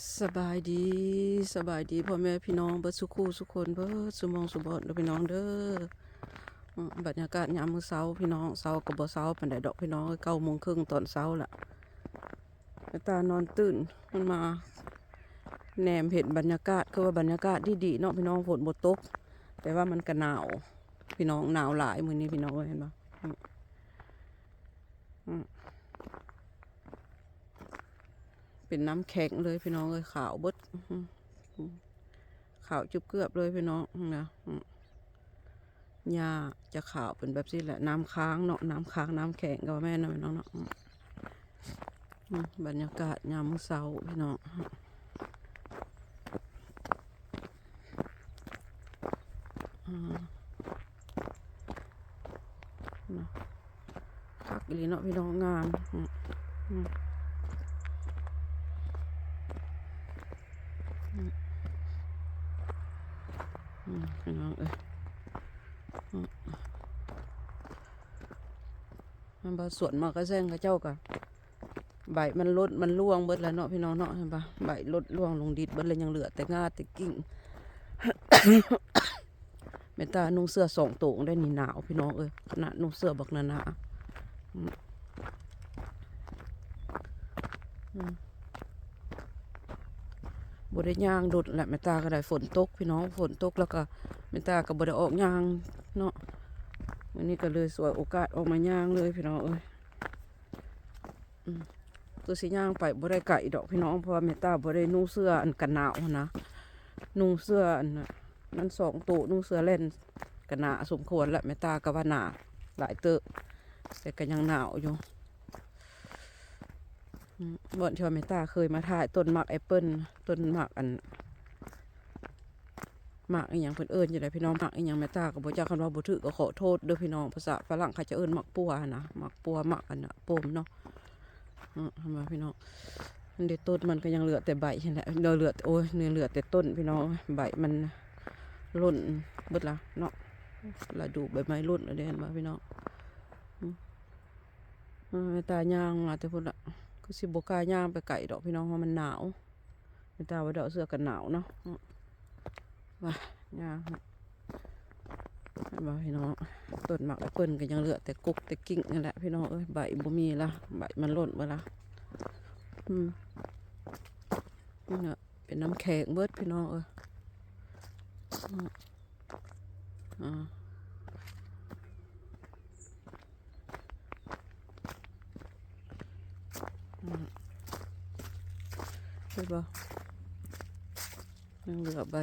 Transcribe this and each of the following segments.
ສະບາຍດີ ສະບາຍດີພໍ່ແມ່ພີ່ນ້ອງເບິດສູ່ຄູ່ສູ່ຄົນ ເບິດສູ່ໝ່ອງສູ່ບ່ອນເດີພີ່ນ້ອງເດີ. ອືມ ບັນຍາກາດຍາມມື້ເຊົ້າພີ່ນ້ອງ ເຊົ້າກໍບໍ່ເຊົ້າປານໃດດອກພີ່ນ້ອງເອີຍ ເກົ້າໂມງເຄິ່ງຕອນເຊົ້າລະ. ແມ່ຕານອນຕື່ນ ມັນມາແນມເຫັນບັນຍາກາດ ຄືວ່າບັນຍາກາດດີໆເນາະພີ່ນ້ອງ ຝົນບໍ່ຕົກ ແຕ່ວ່າມັນກະໜາວພີ່ນ້ອງ ໜາວຫຼາຍມື້ນີ້ພີ່ນ້ອງເອີຍ ເຫັນບໍ່? ອືມ ອືມ ເປັນນ້ຳແຂງເລີຍພີ່ນ້ອງເອີຍ ຂາວເບິດ ອືມ ຂາວຈຸບເກືອບເລີຍພີ່ນ້ອງນະ. ອືມ ຫຍ້າຈະຂາວເປັນແບບຊີ້ແຫຼະ ນ້ຳຄ້າງເນາະ ນ້ຳຄ້າງນ້ຳແຂງກໍວ່າແມ່ນເນາະພີ່ນ້ອງເນາະ. ອືມ ອືມ ບັນຍາກາດຍາມມື້ເຊົ້າພີ່ນ້ອງ ອືມ ນະ ຄັກອີ່ຫຼີເນາະພີ່ນ້ອງ ງາມ ອືມ ອືມ ອືມ ອືມ ພີ່ນ້ອງເອີຍ ອືມ ແມ່ນບໍ່? ສວນໝາກກະແຊງເຂົາເຈົ້າກະ ໃບມັນຫຼົ່ນມັນລ່ວງເບິດແລ້ວເນາະພີ່ນ້ອງເນາະ ເຫັນປະ? ໃບຫຼົ່ນລ່ວງລົງດິນເບິດແລ້ວ ຍັງເຫຼືອແຕ່ງ່າແຕ່ກິ່ງ. ແມ່ຕານຸ່ງເສື້ອສອງໂຕໄດ້ນີ້ ໜາວພີ່ນ້ອງເອີຍ ຂະໜາດນຸ່ງເສື້ອບັກໜາໆ ອືມ ອືມ ບໍ່ໄດ້ຍ່າງດົນແຫຼະ ແມ່ຕາກໍໄດ້ ຝົນຕົກພີ່ນ້ອງ ຝົນຕົກແລ້ວກໍ ແມ່ຕາກໍບໍ່ໄດ້ອອກຍ່າງເນາະ. ມື້ນີ້ກໍເລີຍສວຍໂອກາດອອກມາຍ່າງເລີຍພີ່ນ້ອງເອີຍ. ອືມ ຄືຊິຍ່າງໄປບໍ່ໄດ້ໄກດອກພີ່ນ້ອງ ເພາະວ່າແມ່ຕາບໍ່ໄດ້ນຸ່ງເສື້ອອັນກັນໜາວຫັ້ນນະ ນຸ່ງເສື້ອອັນນັ້ນ ມັນສອງໂຕ ນຸ່ງເສື້ອແລ່ນກໍໜາສົມຄວນລະ ແມ່ຕາກໍວ່າໜາຫຼາຍເຕີບ ແຕ່ກໍຍັງໜາວຢູ່. ອືມ ບ່ອນທີ່ວ່າແມ່ຕາເຄີຍມາຖ່າຍຕົ້ນໝາກແອັບເປິ້ນ ຕົ້ນໝາກອັນ ໝາກອີ່ຫຍັງເພິ່ນເອີ້ນຈັ່ງໃດພີ່ນ້ອງ ໝາກອີ່ຫຍັງແມ່ຕາກໍບໍ່ຈັກ ຄັນເວົ້າບໍ່ຖືກກໍຂໍໂທດເດີພີ່ນ້ອງ. ພາສາຝຣັ່ງເຂົາຈະເອີ້ນໝາກປົວຫັ້ນນະ ໝາກປົວ ໝາກອັນນ່າ ປົມເນາະ. ເອີ ເຫັນບໍ່ພີ່ນ້ອງ ມັນໄດ້ຕົ້ນ ມັນກໍຍັງເຫຼືອແຕ່ໃບຫັ້ນແຫຼະ ເຫຼືອ ເຫຼືອ ໂອ້ຍ ເຫຼືອແຕ່ຕົ້ນພີ່ນ້ອງ ໃບມັນຫຼົ່ນເບິດລະເນາະ ລະດູໃບໄມ້ຫຼົ່ນລະເດ້ ເຫັນບໍ່ພີ່ນ້ອງ? ອືມ ເອີ ແມ່ຕາຍ່າງມາແຕ່ພຸ້ນລະ ຄືຊິບໍ່ກ້າຍ່າງໄປໄກດອກພີ່ນ້ອງ ເພາະມັນໜາວ. ແມ່ຕາບໍ່ໄດ້ເອົາເສື້ອກັນໜາວເນາະ ອືມ ວ່າຍ່າງ ເຫັນບໍ່ພີ່ນ້ອງ ຕົ້ນໝາກແອັບເປິ້ນກໍຍັງເຫຼືອແຕ່ກົກແຕ່ກິ່ງນັ້ນແຫຼະພີ່ນ້ອງເອີຍ ໃບບໍ່ມີລະ ໃບມັນຫຼົ່ນເບິດລະ. ອືມ ນີ້ນະ ເປັນນ້ຳແຂງເບິດພີ່ນ້ອງເອີຍ ອືມ ອ່າ ອືມ ເຫັນບໍ່? ຍັງເຫຼືອໃບ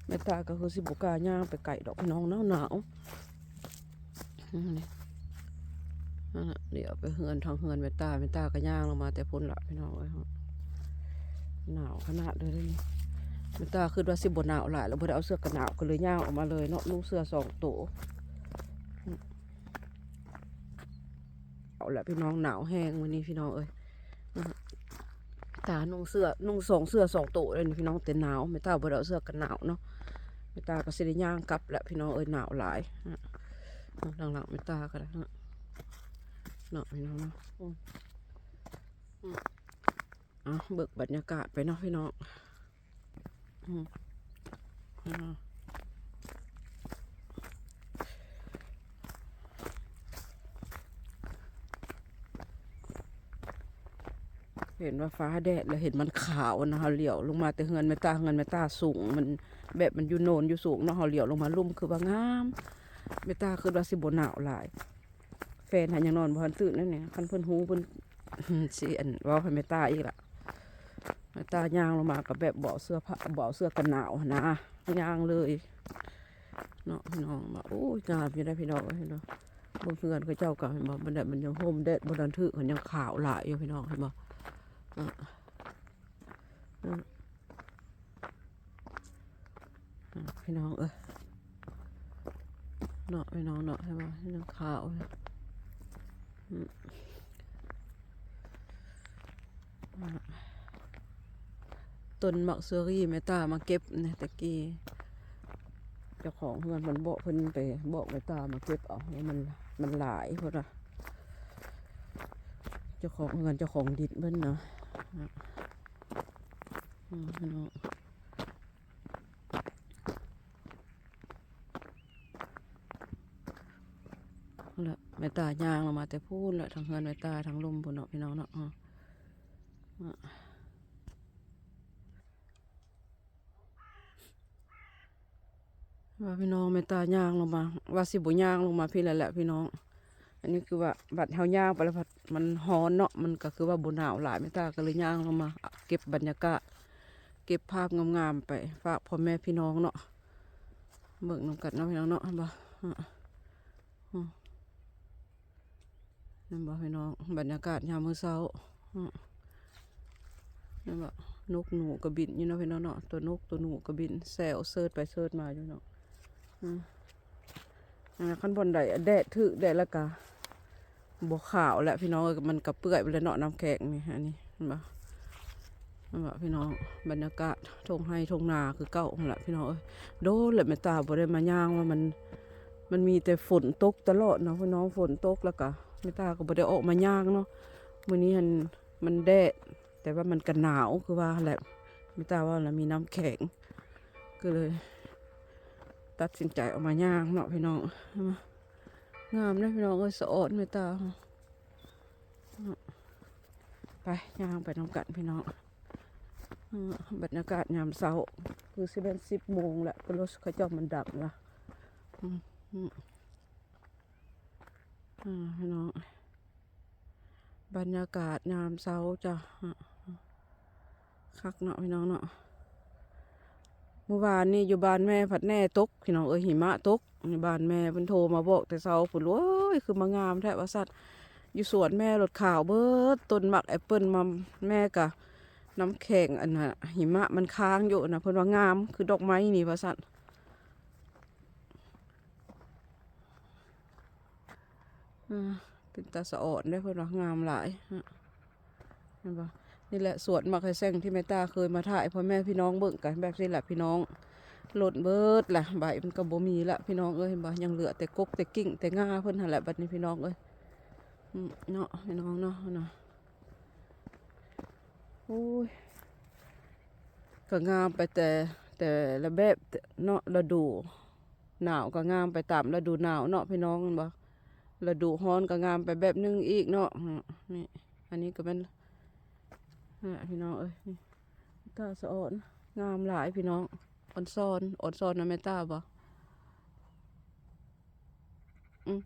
ແມ່ຕາກໍຄືຊິບໍ່ກ້າຍ່າງໄປໄກດອກພີ່ນ້ອງ ໜາວໆ. ອືມ ນີ້ ນັ້ນນະ ດຽວໄປເຮືອນ ທາງເຮືອນແມ່ຕາ ແມ່ຕາກໍຍ່າງລົງມາແຕ່ພຸ້ນລະພີ່ນ້ອງເອີຍ ໜາວຂະໜາດເລີຍນີ້. ແມ່ຕາຄິດວ່າຊິບໍ່ໜາວຫຼາຍ ແລ້ວບໍ່ໄດ້ເອົາເສື້ອກັນໜາວ ກໍເລີຍຍ່າງອອກມາເລີຍເນາະ ນຸ່ງເສື້ອສອງໂຕ. ເອົາລະພີ່ນ້ອງ ໜາວແຮງມື້ນີ້ພີ່ນ້ອງເອີຍ. ຕານຸ່ງເສື້ອ ນຸ່ງສອງເສື້ອສອງໂຕເລີຍນີ້ພີ່ນ້ອງ ແຕ່ໜາວ ແມ່ຕາບໍ່ໄດ້ເອົາເສື້ອກັນໜາວເນາະ. ແມ່ຕາກໍຊິໄດ້ຍ່າງກັບແຫຼະພີ່ນ້ອງເອີຍ ໜາວຫຼາຍ. ທາງຫຼັງແມ່ຕາກໍໄດ້ເນາະ ພີ່ນ້ອງເນາະ. ອືມ ອືມ ເອົາເບິ່ງບັນຍາກາດໄປເນາະພີ່ນ້ອງ. ອືມ ອືມ ເຫັນວ່າຟ້າແດດແລ້ວເຫັນມັນຂາວນະ ເຮົາຫຼຽວລົງມາແຕ່ເຮືອນແມ່ຕາ ເຮືອນແມ່ຕາສູງ ມັນແບບມັນຢູ່ໂນນຢູ່ສູງເນາະ ເຮົາຫຼຽວລົງມາລຸ່ມຄືວ່າງາມ. ແມ່ຕາຄິດວ່າຊິບໍ່ໜາວຫຼາຍ. ແຟນຫັ້ນຍັງນອນບໍ່ທັນຕື່ນນັ້ນນີ້ ຄັນເພິ່ນຮູ້ເພິ່ນ ຊິອັນເວົ້າໃຫ້ແມ່ຕາອີກລະ. ແມ່ຕາຍ່າງລົງມາກໍແບບບໍ່ເອົາເສື້ອຜ້າ ບໍ່ເອົາເສື້ອກັນໜາວຫັ້ນນະ ຍ່າງເລີຍເນາະພີ່ນ້ອງ. ວ່າ ໂອ້ຍ ງາມຢູ່ເດ້ພີ່ນ້ອງເອີຍເນາະ. ເບິ່ງເຮືອນເຂົາເຈົ້າກໍເຫັນບໍ່ ມັນແດດ ມັນຍັງຮົ່ມ ແດດບໍ່ທັນຖືກ ມັນຍັງຂາວຫຼາຍຢູ່ພີ່ນ້ອງ ເຫັນບໍ່? ເອີ ເອີ ພີ່ນ້ອງເອີຍ ເນາະ ພີ່ນ້ອງເນາະ ເຫັນບໍ່ ຍັງຂາວຢູ່. ອືມ ອ່າ ຕ ຕົ້ນໝາກເຊີຣີແມ່ຕາມາເກັບນະ ແຕ່ກີ້ເຈົ້າຂອງເຮືອນເພິ່ນບອກ ເພິ່ນໄປບອກແມ່ຕາມາເກັບເອົາ ມັນ ມັນຫຼາຍພຸ້ນນະ. ເຈົ້າຂອງເຮືອນເຈົ້າຂອງດິນເພິ່ນນະ ອືມ ພີ່ນ້ອງ. ລະແມ່ຕາຍ່າງລົງມາແຕ່ພຸ້ນລະ ທາງເຮືອນແມ່ຕາທາງລຸ່ມພຸ້ນເນາະ ພີ່ນ້ອງເນາະ. ວ່າພີ່ນ້ອງ ແມ່ຕາຍ່າງລົງມາ ວ່າຊິບໍ່ຍ່າງລົງມາພີ້ແລ້ວແຫຼະ ພີ່ນ້ອງ. ອັນນີ້ຄືວ່າບັດເຮົາຍ່າງໄປແລ້ວພັດມັນຮ້ອນເນາະ ມັນກໍຄືວ່າບໍ່ໜາວຫຼາຍ ແມ່ຕາກໍເລີຍຍ່າງລົງມາເກັບບັນຍາກາດ ເກັບພາບງາມໆໄປຝາກພໍ່ແມ່ພີ່ນ້ອງເນາະ ເບິ່ງນຳກັນເນາະ ພີ່ນ້ອງເນາະ. ເຫັນບໍ່? ເຫັນບໍ່ພີ່ນ້ອງ ບັນຍາກາດຍາມມື້ເຊົ້າ ເຫັນບໍ່? ນົກໜູກໍບິນຢູ່ເນາະ ພີ່ນ້ອງເນາະ ຕົວນົກຕົວໜູກໍບິນແຊວເສີດໄປເສີດມາຢູ່ເນາະ. ອືມ ອັນນັ້ນ ຄັນບ່ອນໃດແດດຖືກແດດແລ້ວກະບໍ່ຂາວແຫຼະພີ່ນ້ອງເອີຍ ມັນກະເປື່ອຍໄປແລ້ວເນາະ ນ້ຳແຂງນີ້. ອັນນີ້ເຫັນບໍ່ ເຫັນບໍ່ພີ່ນ້ອງ ບັນຍາກາດທົ່ງໄຮ່ທົ່ງນາຄືເກົ່າຫັ້ນລະພີ່ນ້ອງເອີຍ. ໂດນແລ້ວແມ່ຕາບໍ່ໄດ້ມາຍ່າງວ່າ ມັນ ມັນມີແຕ່ຝົນຕົກຕະຫຼອດເນາະພີ່ນ້ອງ ຝົນຕົກແລ້ວກະແມ່ຕາກໍບໍ່ໄດ້ອອກມາຍ່າງເນາະ. ມື້ນີ້ຫັ້ນມັນແດດ ແຕ່ວ່າມັນກໍໜາວຄືວ່າຫັ້ນແຫຼະ ແມ່ຕາວ່າລະມີນ້ຳແຂງ ກໍເລີຍຕັດສິນໃຈອອກມາຍ່າງເນາະພີ່ນ້ອງ. ງາມເດ້ພີ່ນ້ອງເອີຍ ສະອອນແມ່ຕາ. ໄປ ຍ່າງໄປນຳກັນພີ່ນ້ອງ. ບັນຍາກາດຍາມເຊົ້າ ຄືຊິແມ່ນສິບໂມງແລ້ວ ລົດເຂົາເຈົ້າມັນດັບລະ. ອືມ ພີ່ນ້ອງ ບັນຍາກາດຍາມເຊົ້າຈ້ະ ຄັກເນາະ ພີ່ນ້ອງເນາະ. ມື້ວານນີ້ຢູ່ບ້ານແມ່ພັດແນ່ຕົກ ພີ່ນ້ອງເອີຍ ຫິມະຕົກ. ຢູ່ບ້ານແມ່ເພິ່ນໂທມາບອກແຕ່ເຊົ້າພຸ້ນ ໂອ້ຍ ຄືມາງາມແທ້ວ່າຊັ້ນ. ຢູ່ສວນແມ່ໂລດຂາວເບີດ ຕົ້ນໝາກແອັບເປິ້ນ ມາ ແມ່ກະນ້ຳແຂງ ອັນນ່າ ຫິມະມັນຄ້າງຢູ່ນະ ເພິ່ນວ່າງາມຄືດອກໄມ້ນີ້ວ່າຊັ້ນ. ອືມ ເປັນຕາສະອອນເດ້ ເພິ່ນວ່າງາມຫຼາຍ. ເຫັນບໍ່? ນີ້ແຫຼະສວນໝາກໄຮແຊງທີ່ແມ່ຕາເຄີຍມາຖ່າຍພໍ່ແມ່ພີ່ນ້ອງເບິ່ງກັນ ແບບນີ້ແຫຼະພີ່ນ້ອງ. ຫຼົ່ນເບີດລະ ໃບມັນກໍບໍ່ມີລະພີ່ນ້ອງເອີຍ. ເຫັນບໍ່? ຍັງເຫຼືອແຕ່ກົກແຕ່ກິ່ງແຕ່ງ່າເພິ່ນຫັ້ນແຫຼະ ບັດນີ້ພີ່ນ້ອງເອີຍ. ອືມ ເນາະ ພີ່ນ້ອງເນາະ ນະ. ໂອ້ຍ ກໍງາມໄປແຕ່ ແຕ່ລະແບບເນາະ ລະດູໜາວກໍງາມໄປຕາມລະດູໜາວເນາະ ພີ່ນ້ອງ ແມ່ນບໍ່? ລະດູຮ້ອນກໍງາມໄປແບບໜຶ່ງອີກເນາະ. ນີ້ ອັນນີ້ກໍແມ່ນ ນີ້ ພີ່ນ້ອງເອີຍ ນີ້ ຕາສະອອນ ງາມຫຼາຍພີ່ນ້ອງ. ອອນຊອນ ອອນຊອນນະແມ່ຕາບໍ່? ອືມ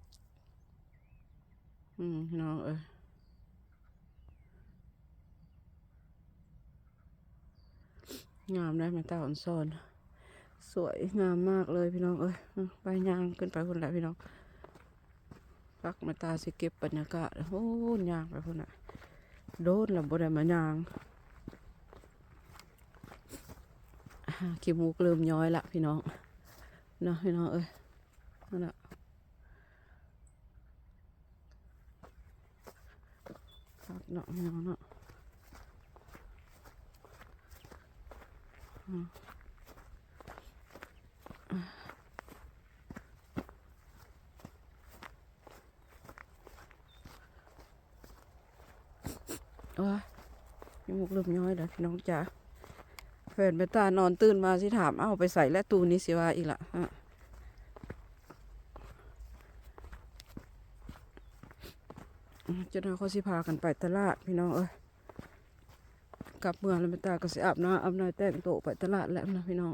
ອືມ ພີ່ນ້ອງເອີຍ ງາມໄດ໋ ແມ່ຕາອອນຊອນ ສວຍງາມມາກເລີຍພີ່ນ້ອງເອີຍ. ອືມ ໄປ ຍ່າງຂຶ້ນໄປພຸ້ນແຫຼະພີ່ນ້ອງ. ພັກແມ່ຕາຊິເກັບບັນຍາກາດ ໂອ້ ຍ່າງໄປພຸ້ນນະ ໂດນລະບໍ່ໄດ້ມາຍ່າງ. ຂີ້ມູກເລີ່ມຍ້ອຍລະພີ່ນ້ອງ ເນາະ ພີ່ນ້ອງເອີຍ. ນັ້ນລະ ຄັກເນາະ ພີ່ນ້ອງເນາະ. ອືມ ໂອ້ຍ ຂີ້ມູກເລີ່ມຍ້ອຍແລ້ວພີ່ນ້ອງຈ໋າ. ແຟນແມ່ຕານອນຕື່ນມາຊິຖາມ ເອົ້າ ໄປໃສແລ້ວຕູ້ນີ້ ຊິວ່າອີກລະ. ອືມ ຈັກໜ່ອຍຂ້ອຍຊິພາກັນໄປຕະຫຼາດພີ່ນ້ອງເອີຍ. ກັບເມືອແລ້ວແມ່ຕາກໍຊິອາບນ້ຳອາບໃນ ແຕ່ງໂຕໄປຕະຫຼາດແລ້ວນະພີ່ນ້ອງ.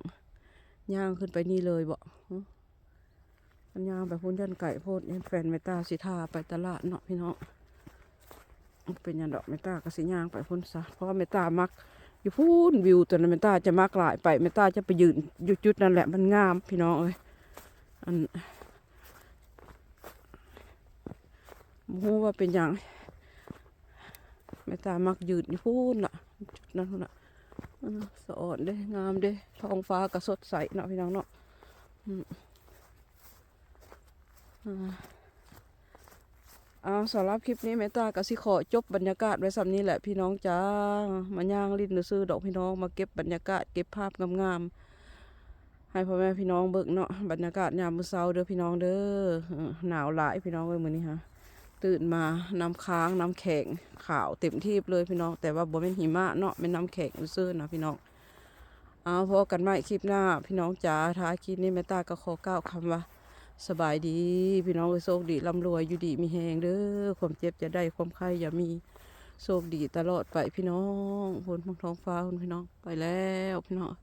ຍ່າງຂຶ້ນໄປນີ້ເລີຍບໍ? ຫື ມັນຍ່າງໄປພຸ້ນຢ້ານໄກໂພດ ຢ້ານແຟນແມ່ຕາຊິຖ້າໄປຕະຫຼາດເນາະພີ່ນ້ອງ. ເປັນຫຍັງດອກ ແມ່ຕາກໍຊິຍ່າງໄປພຸ້ນຊະ ເພາະວ່າແມ່ຕາມັກຢູ່ພຸ້ນ ວິວຕົວນັ້ນແມ່ຕາຈະມັກຫຼາຍ ໄປແມ່ຕາຈະໄປຢືນຢູ່ຈຸດນັ້ນແຫຼະ ມັນງາມພີ່ນ້ອງເອີຍ. ອັນ ບໍ່ຮູ້ວ່າເປັນຫຍັງ ແມ່ຕາມັກຢືນຢູ່ພຸ້ນລະ ຈຸດນັ້ນພຸ້ນລະ. ເອີ ສະອອນເດ້ ງາມເດ້ ທ້ອງຟ້າກໍສົດໃສເນາະ ພີ່ນ້ອງເນາະ. ອືມ ອ່າ ເອົາ ສຳລັບຄລິບນີ້ແມ່ຕາກໍຊິຂໍຈົບບັນຍາກາດໄວ້ສ່ຳນີ້ແຫຼະພີ່ນ້ອງຈ້າ. ມາຍ່າງຫຼິ້ນຊື່ໆດອກພີ່ນ້ອງ, ມາເກັບບັນຍາກາດ ເກັບພາບງາມໆ ໃຫ້ພໍ່ແມ່ພີ່ນ້ອງເບິ່ງເນາະ. ບັນຍາກາດຍາມມື້ເຊົ້າເດີພີ່ນ້ອງເດີ. ເອີ ໜາວຫຼາຍພີ່ນ້ອງເອີຍ ມື້ນີ້ຫາ ຕື່ນມານ້ຳຄ້າງນ້ຳແຂງຂາວເຕັມທີ່ເລີຍພີ່ນ້ອງ, ແຕ່ວ່າບໍ່ແມ່ນຫິມະເນາະ, ແມ່ນນ້ຳແຂງຊື່ໆນະພີ່ນ້ອງ. ເອົາ ພໍ້ກັນໃໝ່ຄລິບໜ້າພີ່ນ້ອງຈ້າ. ທ້າຍຄລິບນີ້ແມ່ຕາກໍຂໍກ່າວຄຳວ່າ ສະບາຍດີພີ່ນ້ອງເອີຍ, ໂຊກດີລ່ຳລວຍ ຢູ່ດີມີແຮງເດີ, ຄວາມເຈັບຢ່າໄດ້ ຄວາມໄຂ້ຢ່າມີ, ໂຊກດີຕະຫຼອດໄປພີ່ນ້ອງ. ພຸ້ນ ທ້ອງຟ້າພຸ້ນພີ່ນ້ອງ, ໄປແລ້ວພີ່ນ້ອງ.